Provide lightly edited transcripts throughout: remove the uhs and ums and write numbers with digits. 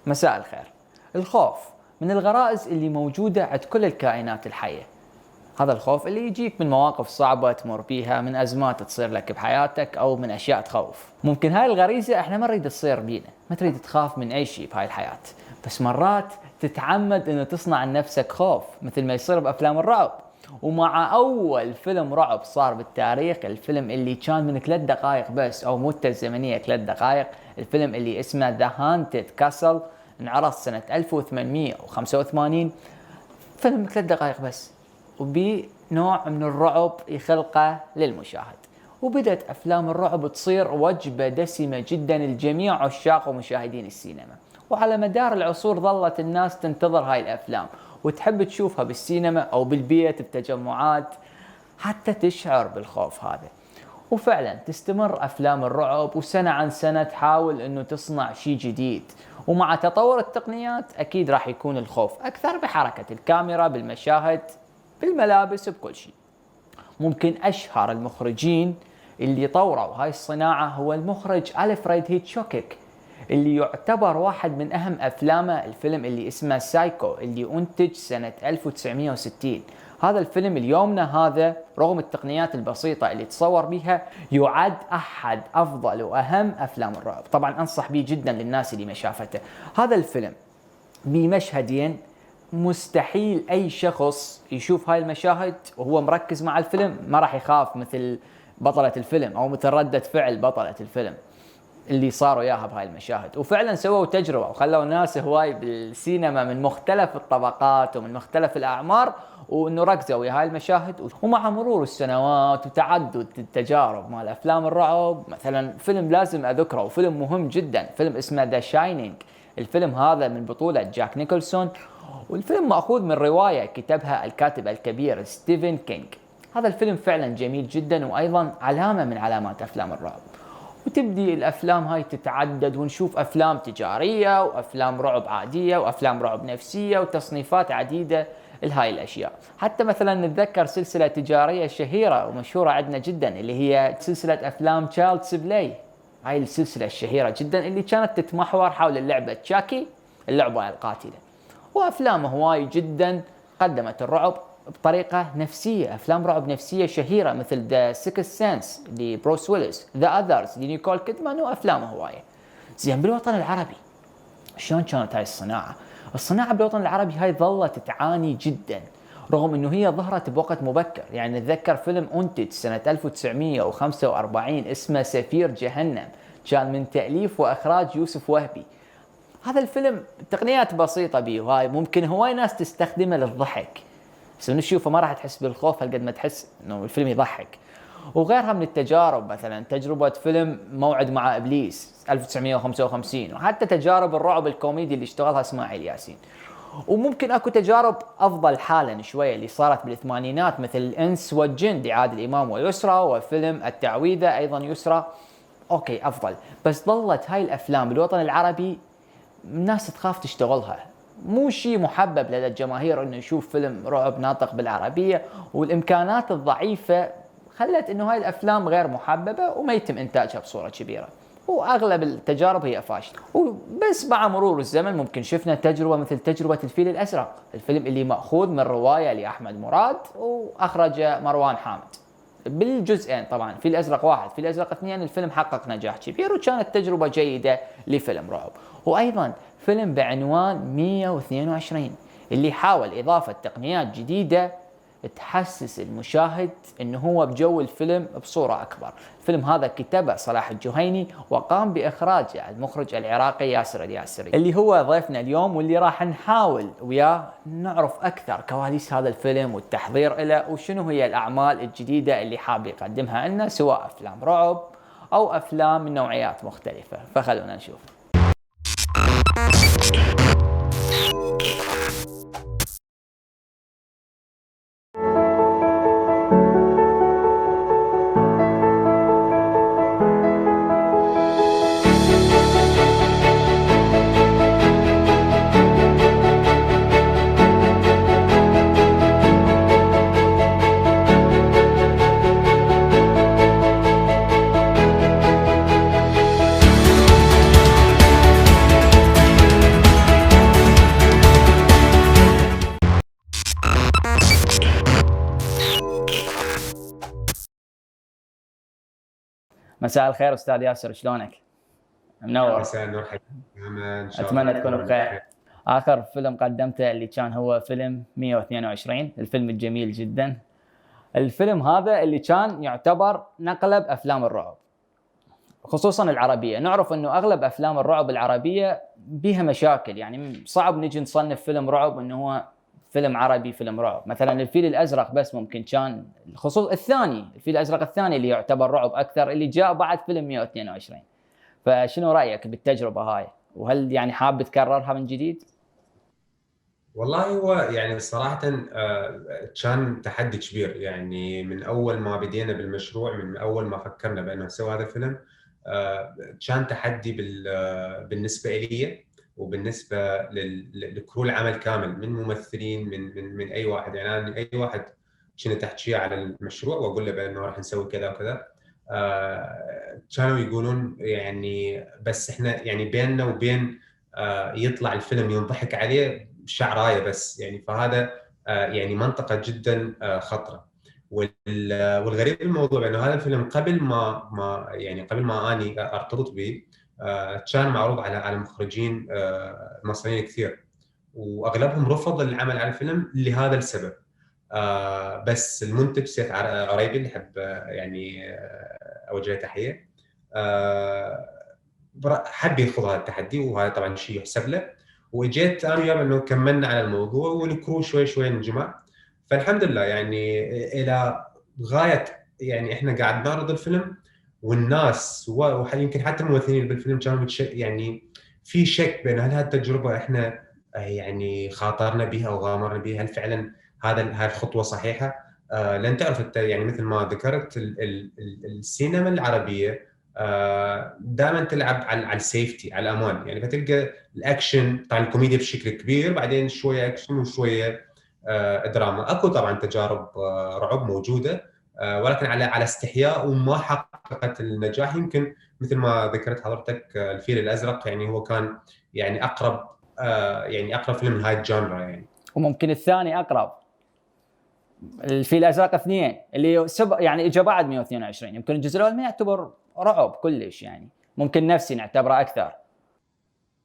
مساء الخير. الخوف من الغرائز اللي موجودة عند كل الكائنات الحية. هذا الخوف اللي يجيك من مواقف صعبة تمر بيها، من أزمات تصير لك بحياتك أو من أشياء تخوف. ممكن هاي الغريزة احنا ما نريد تصير بينا، ما تريد تخاف من أي شيء بهاي الحياة، بس مرات تتعمد انه تصنع لنفسك خوف، مثل ما يصير بأفلام الرعب. ومع أول فيلم رعب صار بالتاريخ، الفيلم اللي كان من 3 دقائق بس أو مدة زمنية 3 دقائق، الفيلم اللي اسمه ذا هانتد كاسل، انعرض سنة 1885. فيلم 3 دقائق بس، وبنوع من الرعب يخلقه للمشاهد. وبدأت أفلام الرعب تصير وجبة دسمة جدا لجميع عشاق ومشاهدين السينما، وعلى مدار العصور ظلت الناس تنتظر هاي الأفلام وتحب تشوفها بالسينما أو بالبيت بتجمعات حتى تشعر بالخوف هذا. وفعلا تستمر أفلام الرعب، وسنة عن سنة تحاول أنه تصنع شيء جديد. ومع تطور التقنيات أكيد راح يكون الخوف أكثر، بحركة الكاميرا، بالمشاهد، بالملابس، بكل شيء. ممكن أشهر المخرجين اللي طوروا هاي الصناعة هو المخرج ألفريد هيتشوكيك، اللي يعتبر واحد من أهم أفلامه الفيلم اللي اسمه سايكو، اللي أنتج سنة 1960. هذا الفيلم اليومنا هذا رغم التقنيات البسيطة اللي تصور بها يعد أحد أفضل وأهم أفلام الرعب. طبعا أنصح به جدا للناس اللي ما شافته. هذا الفيلم بمشهدين مستحيل أي شخص يشوف هاي المشاهد وهو مركز مع الفيلم ما راح يخاف مثل بطلة الفيلم أو مثل ردة فعل بطلة الفيلم اللي صاروا اياها بهاي المشاهد. وفعلا سووا تجربة وخلوا ناس هواي بالسينما من مختلف الطبقات ومن مختلف الأعمار، وانه ركزوا ويا هاي المشاهد. ومع مرور السنوات وتعدد التجارب مع الافلام الرعب، مثلا فيلم لازم اذكره وفيلم مهم جدا، فيلم اسمه ذا شاينينج. الفيلم هذا من بطولة جاك نيكولسون، والفيلم مأخوذ من رواية كتبها الكاتب الكبير ستيفن كينج. هذا الفيلم فعلا جميل جدا، وايضا علامة من علامات افلام الرعب. وتبدي الافلام هاي تتعدد، ونشوف افلام تجارية وافلام رعب عادية وافلام رعب نفسية وتصنيفات عديدة لهاي الاشياء. حتى مثلا نتذكر سلسلة تجارية شهيرة ومشهورة عندنا جدا اللي هي سلسلة افلام تشايلدز بلاي. هاي السلسلة الشهيرة جدا اللي كانت تتمحور حول اللعبة تشاكي، اللعبة القاتلة. وافلام هواي جدا قدمت الرعب بطريقة نفسية، أفلام رعب نفسية شهيرة مثل The Sixth Sense لبروس ويلس، The Others لنيكول كيدمان، وأفلام هواية. زين، بالوطن العربي شلون كانت هاي الصناعة؟ الصناعة بالوطن العربي هاي ظلت تعاني جدا، رغم أنه هي ظهرت بوقت مبكر. يعني نتذكر فيلم أنتج سنة 1945 اسمه سفير جهنم، كان من تأليف وإخراج يوسف وهبي. هذا الفيلم تقنيات بسيطة بيه، وهاي ممكن هواي ناس تستخدمه للضحك، بس انه تشوفه ما راح تحس بالخوف هالقد ما تحس انه الفيلم يضحك. وغيرها من التجارب، مثلا تجربة فيلم موعد مع ابليس 1955، وحتى تجارب الرعب الكوميدي اللي اشتغلها اسماعيل ياسين. وممكن اكو تجارب افضل حالا شوية اللي صارت بالثمانينات، مثل الانس والجن لعادل امام ويسرى، وفيلم التعويذة ايضا يسرى. اوكي افضل، بس ظلت هاي الافلام بالوطن العربي الناس تخاف تشتغلها. مو شيء محبب لدى الجماهير انه يشوف فيلم رعب ناطق بالعربية، والامكانات الضعيفة خلت انه هاي الافلام غير محببة وما يتم انتاجها بصورة كبيرة، واغلب التجارب هي فاشلة. وبس مع مرور الزمن ممكن شفنا تجربة مثل تجربة الفيل الازرق، الفيلم اللي مأخوذ من رواية لأحمد مراد واخرجه مروان حامد بالجزئين. طبعا الفيل الازرق 1، الفيل الازرق 2، الفيلم حقق نجاح كبير وكانت تجربة جيدة لفيلم رعب. وايضا فيلم بعنوان 122 اللي حاول اضافة تقنيات جديدة تحسس المشاهد انه هو بجو الفيلم بصورة اكبر. الفيلم هذا كتبه صلاح الجهيني وقام باخراجه المخرج العراقي ياسر الياسري، اللي هو ضيفنا اليوم، واللي راح نحاول وياه نعرف اكثر كواليس هذا الفيلم والتحضير له، وشنو هي الاعمال الجديدة اللي حاب يقدمها لنا، سواء افلام رعب او افلام من نوعيات مختلفة. فخلونا نشوف. مساء الخير استاذ ياسر، شلونك؟ منور. مساء النور حبيبي. ان شاء الله اتمنى تكون تكون بخير. بخير. اخر فيلم قدمته اللي كان هو فيلم 122، الفيلم الجميل جدا. الفيلم هذا اللي كان يعتبر نقلة بافلام الرعب، خصوصا العربيه. نعرف انه اغلب افلام الرعب العربيه بيها مشاكل، يعني صعب نجي نصنف فيلم رعب انه هو فيلم عربي فيلم رعب. مثلا الفيل الازرق بس ممكن كان، خصوصا الثاني، الفيل الازرق الثاني اللي يعتبر رعب اكثر، اللي جاء بعد فيلم 122. فشنو رايك بالتجربه هاي؟ وهل يعني حاب تكررها من جديد؟ والله هو يعني صراحة كان تحدي كبير، يعني من أول ما بدينا بالمشروع، من أول ما فكرنا بأنه نسوي هذا الفيلم كان تحدي بالنسبة لي وبالنسبة لكرو العمل كامل، من ممثلين، من أي واحد. يعني أنا أي واحد كنت أحكيه على المشروع وأقول له بأنه راح نسوي كذا وكذا، كانوا يقولون يعني بس إحنا يعني بيننا وبين يطلع الفيلم ينضحك عليه شعرايه بس، يعني فهذا يعني منطقه جدا خطره. والغريب بالموضوع انه هذا الفيلم قبل ما اني ارتبط به كان معروض على مخرجين مصريين كثير، واغلبهم رفض العمل على الفيلم لهذا السبب. بس المنتج سيف عريبي اللي حب يعني اوجه تحيه، حب يخوض هذا التحدي، وهذا طبعا شيء يحسب له. واجيت انا وياه انه كملنا على الموضوع والكرو شوي شوي انجمع. فالحمد لله يعني الى غايه، يعني احنا قاعد نعرض الفيلم والناس ويمكن حتى الممثلين بالفيلم كانوا يعني في شك بين هل هذه التجربه احنا يعني خاطرنا بها او غامرنا بها، هل فعلا هذه الخطوه صحيحه؟ لان تعرف انت يعني مثل ما ذكرت السينما العربيه دائما تلعب على السيفتي، على الامان. يعني فتلقى الاكشن طبعا الكوميديا بشكل كبير، بعدين شويه اكشن وشويه دراما. اكو طبعا تجارب رعب موجوده، ولكن على استحياء وما حققت النجاح. يمكن مثل ما ذكرت حضرتك الفيل الازرق، يعني هو كان يعني اقرب فيلم لهاي الجانرا يعني. وممكن الثاني اقرب، الفيل الازرق 2 اللي يعني اجى بعد 122. يمكن الجزء الاول ما يعتبر رعب كلش، يعني ممكن نفسي نعتبره اكثر.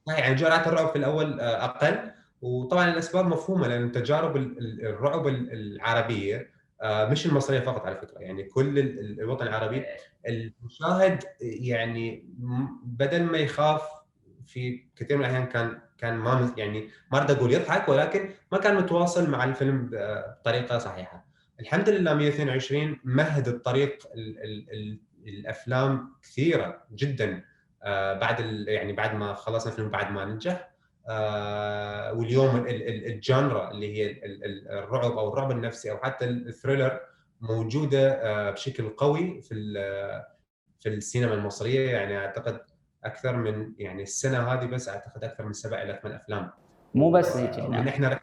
يعني جرعة الرعب في الأول أقل، وطبعا الأسباب مفهومة، لأن تجارب الرعب العربية مش المصرية فقط على فكرة، يعني كل الوطن العربي المشاهد يعني بدل ما يخاف في كثير من الأحيان كان ما يعني ما أريد أقول يضحك، ولكن ما كان متواصل مع الفيلم بطريقة صحيحة. الحمد لله 122 مهد الطريق الأفلام كثيرة جدا بعد يعني بعد ما خلصنا الفيلم، بعد ما ننجح. واليوم الجانرا اللي هي الرعب او الرعب النفسي او حتى الثريلر موجوده بشكل قوي في السينما المصريه. يعني اعتقد اكثر من يعني السنه هذه بس اعتقد اكثر من 7 الى 8 افلام، مو بس هيك ومن هنا. احنا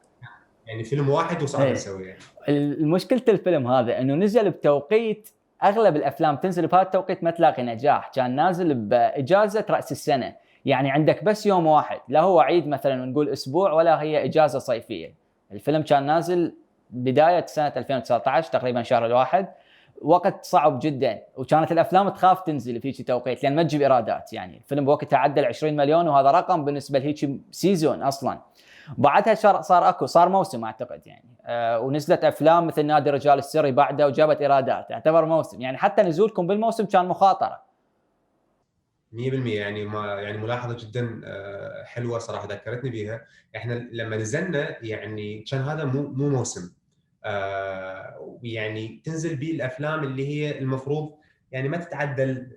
يعني فيلم واحد وصعب ايه، نسويه يعني. المشكلة الفيلم هذا انه نزل بتوقيت، اغلب الافلام تنزل بهذا التوقيت ما تلاقي نجاح. كان نازل باجازة راس السنة، يعني عندك بس يوم واحد، لا هو عيد مثلا نقول اسبوع، ولا هي اجازة صيفية. الفيلم كان نازل بداية سنة 2019 تقريبا شهر الواحد، وقت صعب جدا، وكانت الافلام تخاف تنزل في هيك توقيت لان ما تجيب ايرادات. يعني الفيلم بوقتها عدى 20 مليون، وهذا رقم بالنسبه لهيك سيزون اصلا. بعدها صار موسم اعتقد يعني، ونزلت افلام مثل نادي الرجال السري بعده وجابت ايرادات، اعتبر موسم. يعني حتى نزولكم بالموسم كان مخاطره. 100% يعني ما يعني ملاحظه جدا حلوه صراحه ذكرتني بها. احنا لما نزلنا يعني كان هذا مو موسم، يعني تنزل به الافلام اللي هي المفروض يعني ما تتعدى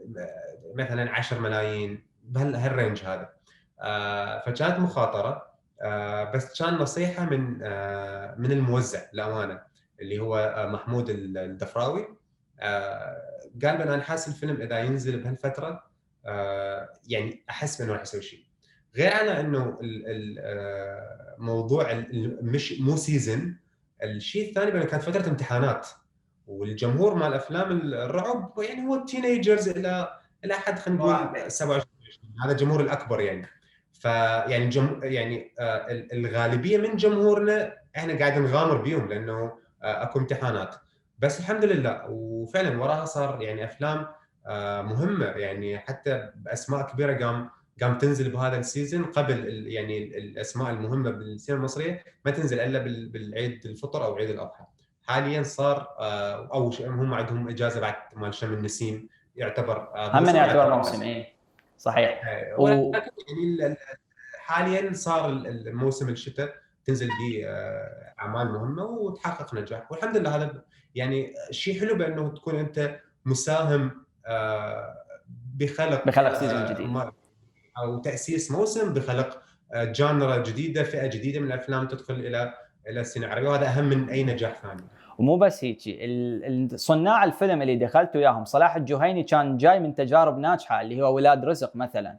مثلا 10 ملايين بهالرينج هذا. فكانت مخاطره، بس كان نصيحه من الموزع للامانه اللي هو محمود الدفراوي. قال بان انا حاسس الفيلم اذا ينزل بهالفتره يعني احس بانه راح يسوي شيء غير. انا انه موضوع مش مو سيزن. الشيء الثاني بانه كانت فتره امتحانات، والجمهور مال افلام الرعب يعني هو التينيجرز الى حد خلينا نقول 27، هذا الجمهور الاكبر يعني. فيعني يعني الغالبيه من جمهورنا احنا قاعد نغامر بيهم لانه اكو امتحانات. بس الحمد لله، وفعلا وراها صار يعني افلام مهمه، يعني حتى باسماء كبيره قام تنزل بهذا السيزون قبل يعني الاسماء المهمه بالسينما المصريه ما تنزل الا بالعيد الفطر او عيد الاضحى. حاليا صار او هم عندهم اجازه بعد مال شم النسيم، يعتبر هم من موسم يعتبر ويعتبر موسم، موسم. ايه صحيح. ولكن يعني حاليا صار الموسم الشتاء تنزل به اعمال مهمه وتحقق نجاح، والحمد لله. هذا يعني شيء حلو بانه تكون انت مساهم بخلق بخلق سيزون جديد. او تاسيس موسم، بخلق جانرا جديده، فئه جديده من الافلام تدخل الى السينما العربيه، وهذا اهم من اي نجاح ثاني. ومو بس هيك، صناع الفيلم اللي دخلت وياهم، صلاح الجهيني كان جاي من تجارب ناجحه اللي هو ولاد رزق مثلا،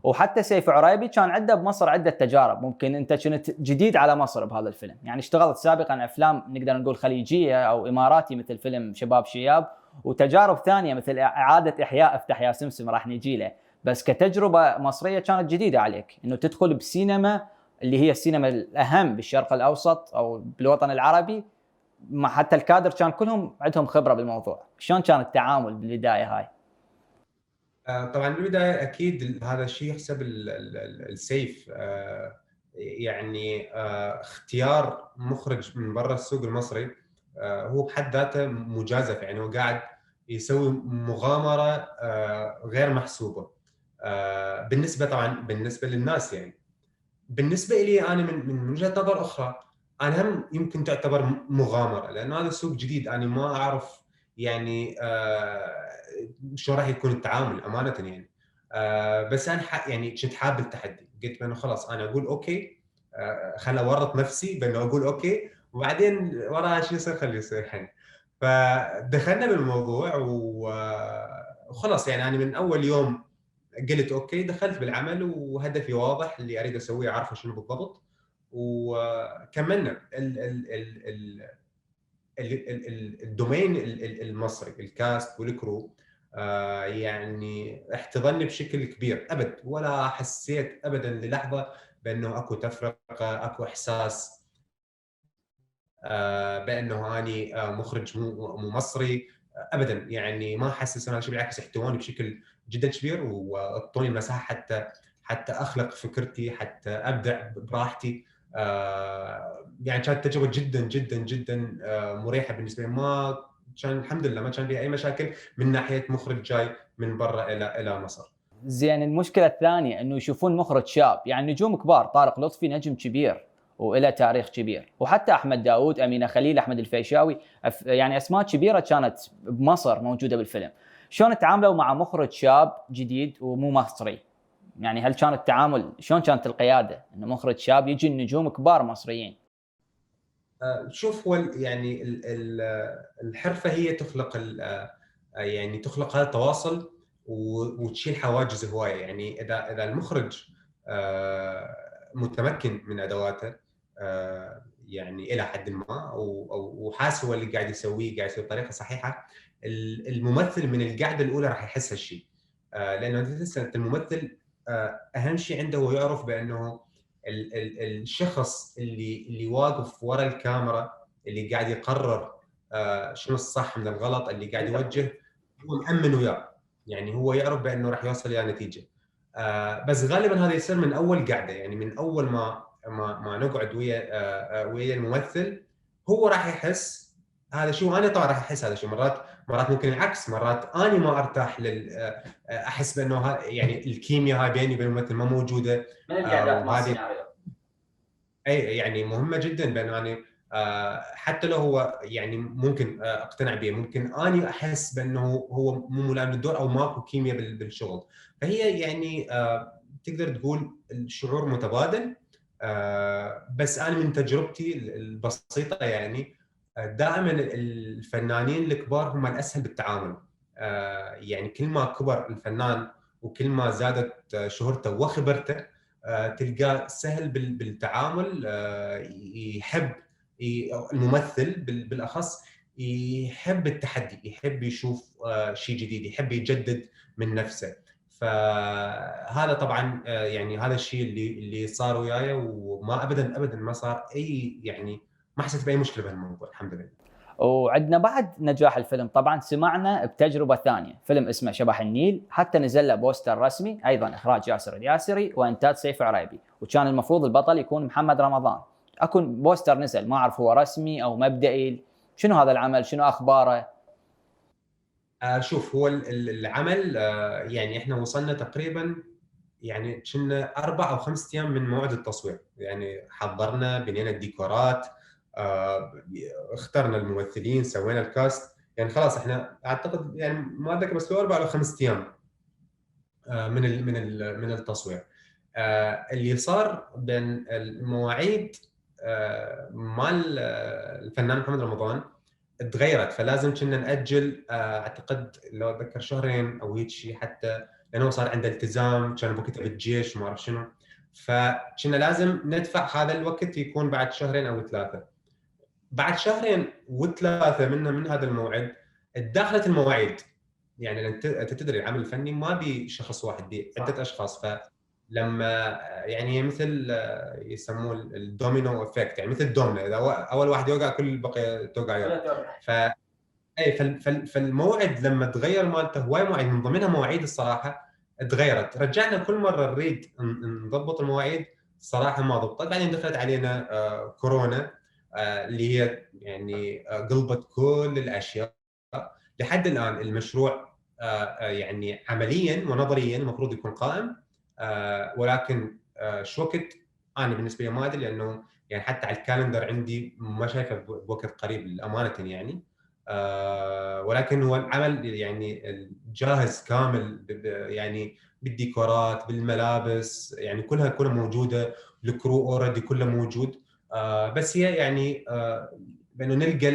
وحتى سيف عريبي كان عنده بمصر عده تجارب. ممكن انت كنت جديد على مصر بهذا الفيلم، يعني اشتغلت سابقا افلام نقدر نقول خليجيه او اماراتي مثل فيلم شباب شياب، وتجارب ثانيه مثل اعاده احياء افتح يا سمسم راح نجي له. بس كتجربه مصريه كانت جديده عليك انه تدخل بسينما اللي هي السينما الاهم بالشرق الاوسط او بالوطن العربي، ما حتى الكادر كان كلهم عندهم خبره بالموضوع. شلون كان التعامل بالبدايه هاي؟ طبعا بالبدايه اكيد هذا الشيء يحسب السيف، يعني اختيار مخرج من برا السوق المصري هو بحد ذاته مجازفه، يعني هو قاعد يسوي مغامره غير محسوبه بالنسبه طبعا بالنسبه للناس. يعني بالنسبه لي انا من وجهه نظر اخرى، انا هم يمكن تعتبر مغامره، لانه هذا سوق جديد انا ما اعرف يعني شو راح يكون التعامل امانه يعني. بس انا يعني كنت حاب التحدي، قلت بانه خلاص انا اقول اوكي، خل اورط نفسي بانه اقول اوكي، وبعدين وراها شيء يصير خليه يصير يعني. فدخلنا بالموضوع وخلاص، يعني انا من اول يوم قلت اوكي، دخلت بالعمل وهدفي واضح اللي اريد اسويه، عارفه شنو بالضبط، وكملنا الدومين المصري، الكاست والكرو يعني احتضني بشكل كبير. ابد ولا حسيت ابدا للحظه بانه اكو تفرقه، اكو احساس بانه اني مخرج مو مصري ابدا. يعني ما حسس انا شيء، بالعكس احتواني بشكل جدا كبير، واعطوني المساحه حتى اخلق فكرتي، حتى ابدع براحتي. يعني كانت تجربه جدا جدا جدا مريحه بالنسبه لي. ما كان الحمد لله ما كان فيها اي مشاكل من ناحيه مخرج جاي من برا الى مصر. زين، المشكله الثانيه انه يشوفون مخرج شاب، يعني نجوم كبار، طارق لطفي نجم كبير وله تاريخ كبير، وحتى احمد داوود، امينه خليل، احمد الفيشاوي، يعني اسماء كبيره كانت بمصر موجوده بالفيلم. شلون تعاملوا مع مخرج شاب جديد ومو مصري؟ يعني هل كان التعامل، شلون كانت القياده انه مخرج شاب يجي النجوم كبار مصريين؟ شوف، هو يعني الحرفه هي تخلق يعني تخلق هذا التواصل وتشيل حواجز هوايه. يعني اذا المخرج متمكن من ادواته يعني الى حد ما، وحاسس هو اللي قاعد يسويه قاعد يسويه بطريقه صحيحه، الممثل من القعده الاولى راح يحس هالشيء. لانه انت الممثل اهم شيء عنده هو يعرف بانه الشخص اللي واقف ورا الكاميرا، اللي قاعد يقرر شنو الصح من الغلط، اللي قاعد يوجه، هو مأمن وياه. يعني هو يعرف بانه راح يوصل الى نتيجه. بس غالبا هذا يصير من اول قعده، يعني من اول ما نقعد ويا الممثل، هو راح يحس هذا شيء، وانا طبعا راح احس هذا الشيء. مرات ممكن العكس، مرات انا ما ارتاح احس بانه يعني الكيمياء هاي بيني وبين الممثل ما موجوده. من القعدات مال وهذه السيناريو. اي يعني مهمه جدا، بانه يعني حتى لو هو يعني ممكن اقتنع به، ممكن اني احس بانه هو مو ملائم للدور او ماكو كيمياء بالشغل. فهي يعني تقدر تقول الشعور متبادل. بس انا من تجربتي البسيطه يعني دائما الفنانين الكبار هم الاسهل بالتعامل. يعني كل ما كبر الفنان وكل ما زادت شهرته وخبرته تلقاه سهل بالتعامل. يحب الممثل بالاخص يحب التحدي، يحب يشوف شيء جديد، يحب يجدد من نفسه. فهذا طبعا يعني هذا الشيء اللي صار وياي، وما ابدا ما صار اي يعني ما حسيت باي مشكله بهالموضوع الحمد لله. وعندنا بعد نجاح الفيلم طبعا سمعنا بتجربه ثانيه، فيلم اسمه شبح النيل، حتى نزل له بوستر رسمي، ايضا اخراج ياسر الياسري وانتاج سيف عريبي، وكان المفروض البطل يكون محمد رمضان. اكو بوستر نزل، ما اعرف هو رسمي او مبدئي، شنو هذا العمل، شنو اخباره؟ شوف، هو العمل يعني احنا وصلنا تقريبا، يعني كنا 4 أو 5 أيام من موعد التصوير. يعني حضرنا، بنينا الديكورات، آه، اخترنا الممثلين، سوينا الكاست. يعني خلاص احنا اعتقد، يعني ما اتذكر، بس هو 4 أو 5 أيام من التصوير. اللي صار بين المواعيد مال الفنان محمد رمضان تغيرت، فلازم كنا نأجل اعتقد لو اتذكر شهرين او هيك شيء، حتى لانه صار عنده التزام، كان بوقتها بالجيش وما اعرف شنو، فكنا لازم ندفع هذا الوقت يكون بعد شهرين او 3. بعد شهرين و3 من هذا الموعد تداخلت المواعيد. يعني انت تدري العمل الفني ما بي شخص واحد، بي عده اشخاص. فلما يعني هي مثل يسموه الدومينو افكت، يعني مثل الدومنه، اذا اول واحد يوقع كل البقيه توقع يوم. ف اي فالموعد لما تغير مالته هواي مواعيد، من ضمنها مواعيد الصراحه تغيرت. رجعنا كل مره نريد نضبط المواعيد، الصراحه ما ضبطت. بعدين دخلت علينا كورونا، اللي هي يعني قلبت كل الاشياء. لحد الان المشروع يعني عمليا ونظريا المفروض يكون قائم، ولكن شو وقت انا بالنسبه لي ما ادري، لانه يعني حتى على الكالندر عندي ما شايفه بوقت قريب امانه يعني. ولكن هو العمل يعني جاهز كامل، يعني بالديكورات، بالملابس، يعني كلها موجوده. الكرو اوريدي كله موجود. بس هي يعني بانه نلقى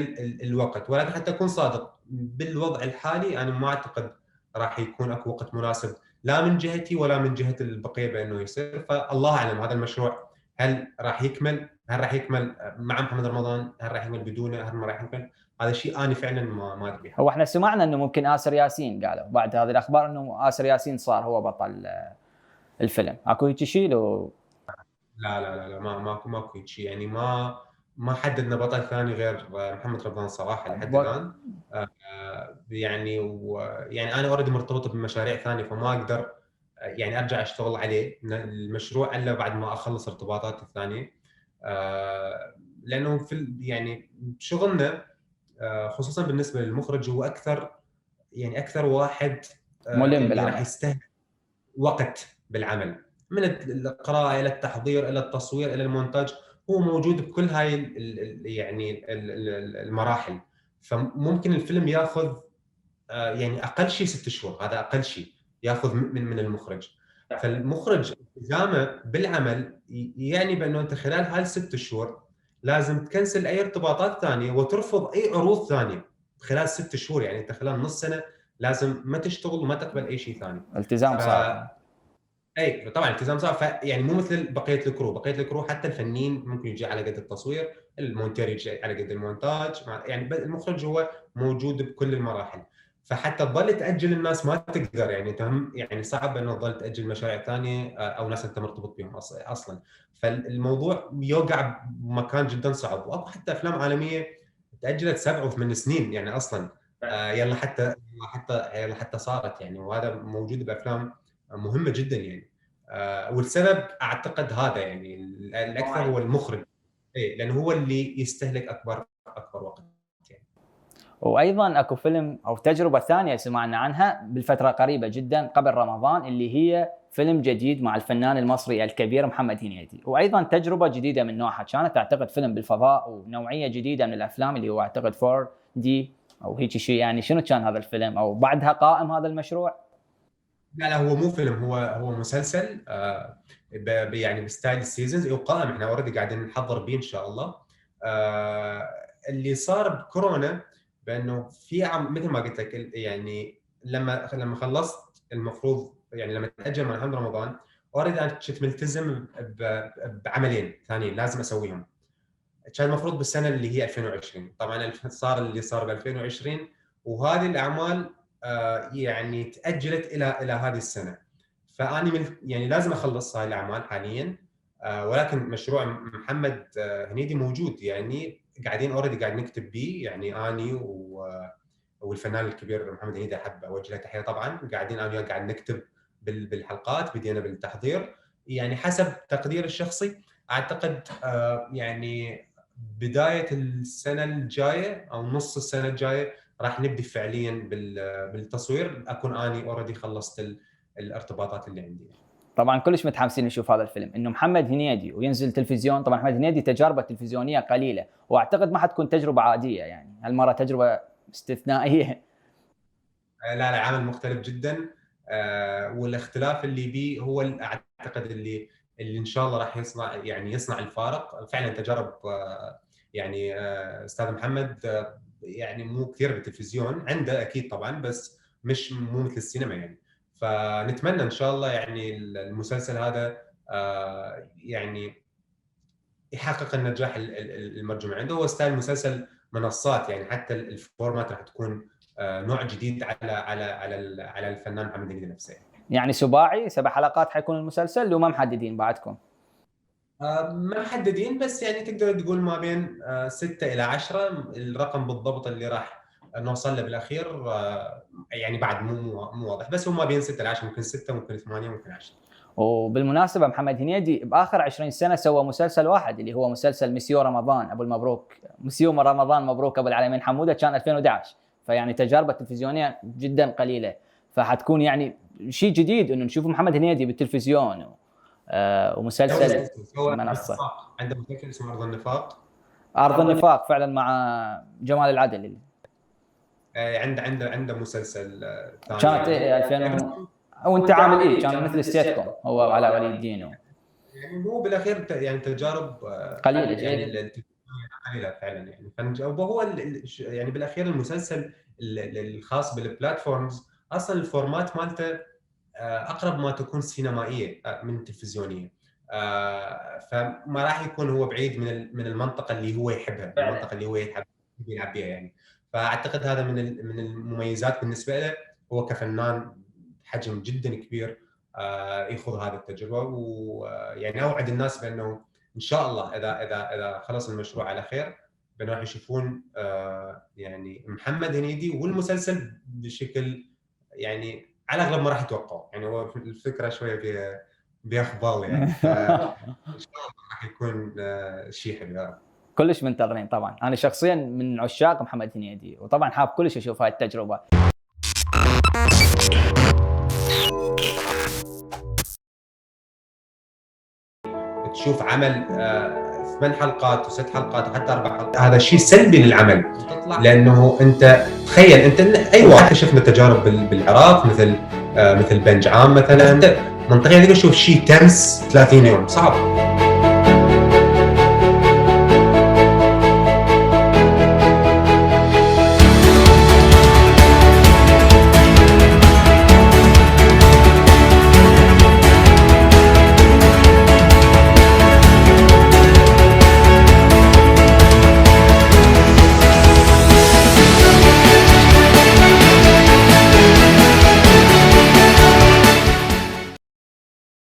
الوقت. ولكن حتى اكون صادق، بالوضع الحالي انا ما اعتقد راح يكون اكو وقت مناسب، لا من جهتي ولا من جهه البقيه، بانه يصير. فالله اعلم هذا المشروع هل راح يكمل، هل راح يكمل مع محمد رمضان، هل راح يكمل بدونه، هل ما راح يكمل. هذا الشيء انا فعلا ما ادري. هو احنا سمعنا انه ممكن آسر ياسين، قالوا بعد هذه الاخبار انه آسر ياسين صار هو بطل الفيلم، اكو هيك شيء لو؟ لا، ماكو شيء. يعني ما حددنا بطل ثاني غير محمد رمضان صراحه لحد الان. يعني انا اوريدي مرتبط بمشاريع ثانيه، فما اقدر يعني ارجع اشتغل عليه المشروع الا بعد ما اخلص ارتباطاتي الثانيه. لانه يعني شغلنا خصوصا بالنسبه للمخرج هو اكثر واحد ملم اللي راح بالعمل. يستهلك وقت بالعمل، من القراءه الى التحضير الى التصوير الى المونتاج. هو موجود بكل هاي يعني المراحل. فممكن الفيلم ياخذ يعني اقل شيء 6 شهور، هذا اقل شيء ياخذ من المخرج. فالمخرج التزامه بالعمل يعني بانه انت خلال هاي ال6 شهور لازم تكنسل اي ارتباطات ثانيه وترفض اي عروض ثانيه خلال 6 شهور. يعني انت خلال نص سنه لازم ما تشتغل وما تقبل اي شيء ثاني. التزام ف صعب. اي طبعا التزام صعب. يعني مو مثل بقيه الكرو حتى الفنيين ممكن يجي على قد التصوير، المونتير يجي على قد المونتاج، يعني المخرج هو موجود بكل المراحل. فحتى تظل تاجل الناس ما تقدر، يعني تهم، يعني صعب انه تظل تاجل مشاريع ثانيه او ناس انت مرتبط بهم اصلا. فالموضوع يوقع بمكان جدا صعب. واكو حتى افلام عالميه تاجلت 7 و8 سنين يعني اصلا. يلا حتى صارت يعني، وهذا موجود بافلام مهمه جدا يعني. والسبب اعتقد هذا يعني الاكثر هو المخرج. لانه هو اللي يستهلك اكبر وقت يعني. وايضا اكو فيلم او تجربه ثانيه سمعنا عنها بالفتره قريبه جدا قبل رمضان، اللي هي فيلم جديد مع الفنان المصري الكبير محمد هنيدي، وايضا تجربه جديده من نوعها، كانت اعتقد فيلم بالفضاء ونوعيه جديده من الافلام اللي هو اعتقد 4D او هيك شيء. يعني شنو كان هذا الفيلم، او بعدها قائم هذا المشروع؟ لا هو مو فيلم، هو مسلسل يعني بستايل السيزونز وقائم. احنا اوريدي قاعدين نحضر به ان شاء الله. اللي صار بكورونا بانه في مثل ما قلت لك، يعني لما خلصت المفروض، يعني لما تاجل مع محمد رمضان اوريدي انا كنت ملتزم بعملين ثانيين لازم اسويهم. كان المفروض بالسنه اللي هي 2020. طبعا صار اللي صار ب 2020، وهذه الاعمال يعني تاجلت الى هذه السنه. فاني يعني لازم اخلص هاي الاعمال حاليا. ولكن مشروع محمد هنيدي موجود يعني قاعدين اوريدي قاعد نكتب بيه، يعني اني والفنان الكبير محمد هنيدي، احب اوجه له تحيه طبعا. قاعدين انا وياه قاعد نكتب بالحلقات، بدينا بالتحضير. يعني حسب تقدير الشخصي اعتقد يعني بدايه السنه الجايه او نص السنه الجايه راح نبدي فعليا بالتصوير، اكون اني اوريدي خلصت الارتباطات اللي عندي. طبعا كلش متحمسين نشوف هذا الفيلم، انه محمد هنيدي وينزل تلفزيون. طبعا محمد هنيدي تجاربه تلفزيونيه قليله، واعتقد ما حتكون تجربه عاديه، يعني هالمره تجربه استثنائيه. لا عامل مختلف جدا، والاختلاف اللي بيه هو اعتقد اللي ان شاء الله راح يصنع الفارق فعلا. تجارب يعني استاذ محمد يعني مو كثير بالتلفزيون، عنده اكيد طبعا، بس مو مثل السينما يعني. فنتمنى ان شاء الله يعني المسلسل هذا يعني يحقق النجاح المرجو عنده. هو ستايل مسلسل منصات، يعني حتى الفورمات راح تكون نوع جديد على الفنان محمد هنيدي نفسه. يعني سباعي 7 حلقات حيكون المسلسل، وما محددين بعدكم؟ ما محددين، بس يعني تقدر تقول ما بين 6 إلى 10. الرقم بالضبط اللي راح نوصل له بالاخير يعني بعد مو واضح، بس هو ما بين 6 إلى 10، ممكن 6 ممكن 8 ممكن 10. وبالمناسبة محمد هنيدي بآخر 20 سنة سوى مسلسل واحد، اللي هو مسلسل مسيو رمضان أبو المبروك، مسيو رمضان مبروك أبو العلمين حمودة، كان 2011. فيعني تجاربه تلفزيونية جدا قليلة، فحتكون يعني شيء جديد إنه نشوف محمد هنيدي بالتلفزيون ومسلسل منصة. عنده مسلسل اسمه أرض النفاق. أرض النفاق فعلا مع جمال العدل. عنده مسلسل ثاني كانت 2000 وانت عامل كان مثل السيت كوم، هو على ولي الدين يعني مو بالاخير يعني تجارب قليله يعني قليله فعلا يعني. وهو يعني بالاخير المسلسل الخاص بالبلاتفورمز اصلا الفورمات مالته اقرب ما تكون سينمائيه من تلفزيونيه، فما راح يكون هو بعيد من المنطقه اللي هو يحبها، المنطقه اللي هو يحب يلعب بها يعني. فاعتقد هذا من المميزات بالنسبه له، هو كفنان حجم جدا كبير يخوض هذه التجربه. ويعني اوعد الناس بانه ان شاء الله اذا خلص المشروع على خير بانه راح يشوفون يعني محمد هنيدي والمسلسل بشكل يعني على اغلب ما راح يتوقعوا. يعني هو الفكره شويه بها خبال يعني. ان شاء الله راح يكون شيء حلو. كلش منتظرين طبعا. انا شخصيا من عشاق محمد هنيدي، وطبعا حاب كلش اشوف هاي التجربه. تشوف عمل 8 حلقات و6 حلقات وحتى 4 حلقات، هذا شيء سلبي للعمل، لانه انت تخيل انت ايوه حتى شفنا تجارب بالعراق مثل بنج عام مثلا، منطقيا تقدر تشوف شيء تمس 30 يوم صعب.